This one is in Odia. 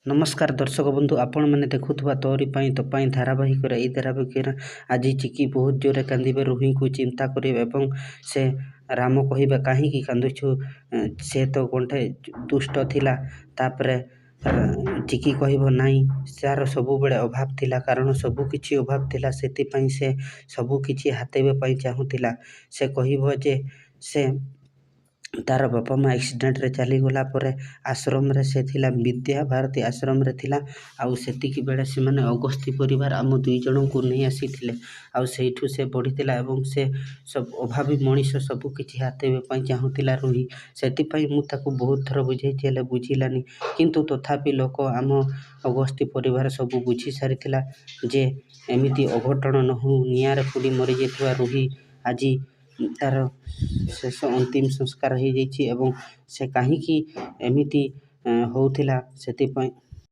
ନମସ୍କାର ଦର୍ଶକ ବନ୍ଧୁ, ଆପଣମାନେ ଦେଖୁଥିବା ତୋରି ପାଇଁ ତୋ ପାଇଁ ଧାରାବାହିକରେ, ଏହି ଧାରାବାହିକରେ ଆଜି ଚିକି ବହୁତ ଜୋରରେ କାନ୍ଦିବେ, ରୁହିଙ୍କୁ ଚିନ୍ତା କରିବେ ଏବଂ ସେ ରାମ କହିବେ କାହିଁକି କାନ୍ଦୁଛୁ, ସେ ତ ଗଣ୍ଡେ ଦୁଷ୍ଟ ଥିଲା। ତାପରେ ଚିକି କହିବ ନାଇଁ, ତା'ର ସବୁବେଳେ ଅଭାବ ଥିଲା, କାରଣ ସବୁକିଛି ଅଭାବ ଥିଲା, ସେଥିପାଇଁ ସେ ସବୁକିଛି ହାତେଇବା ପାଇଁ ଚାହୁଁଥିଲା। ସେ କହିବ ଯେ ସେ ତା'ର ବାପା ମା' ଆକ୍ସିଡ଼େଣ୍ଟରେ ଚାଲିଗଲା ପରେ ଆଶ୍ରମରେ ସେ ଥିଲା, ବିଦ୍ୟା ଭାରତୀ ଆଶ୍ରମରେ ଥିଲା। ଆଉ ସେତିକି ବେଳେ ସେମାନେ ଅଗସ୍ତି ପରିବାର ଆମ ଦୁଇ ଜଣଙ୍କୁ ନେଇ ଆସିଥିଲେ, ଆଉ ସେଇଠୁ ସେ ବଢ଼ିଥିଲା ଏବଂ ସେ ସବୁ ଅଭାବୀ ମଣିଷ ସବୁକିଛି ହାତେଇବା ପାଇଁ ଚାହୁଁଥିଲା ରୁହି। ସେଥିପାଇଁ ମୁଁ ତାକୁ ବହୁତ ଥର ବୁଝେଇଛି, ହେଲେ ବୁଝିଲାନି। କିନ୍ତୁ ତଥାପି ଲୋକ ଆମ ଅଗସ୍ତି ପରିବାର ସବୁ ବୁଝି ସାରିଥିଲା ଯେ ଏମିତି ଅଘଟଣ ନ ହଉ, ନିଆଁରେ ପୋଡ଼ି ମରିଯାଇଥିବା ରୁହି ଆଜି ତା'ର ଶେଷ ଅନ୍ତିମ ସଂସ୍କାର ହେଇଯାଇଛି ଏବଂ ସେ କାହିଁକି ଏମିତି ହେଉଥିଲା ସେଥିପାଇଁ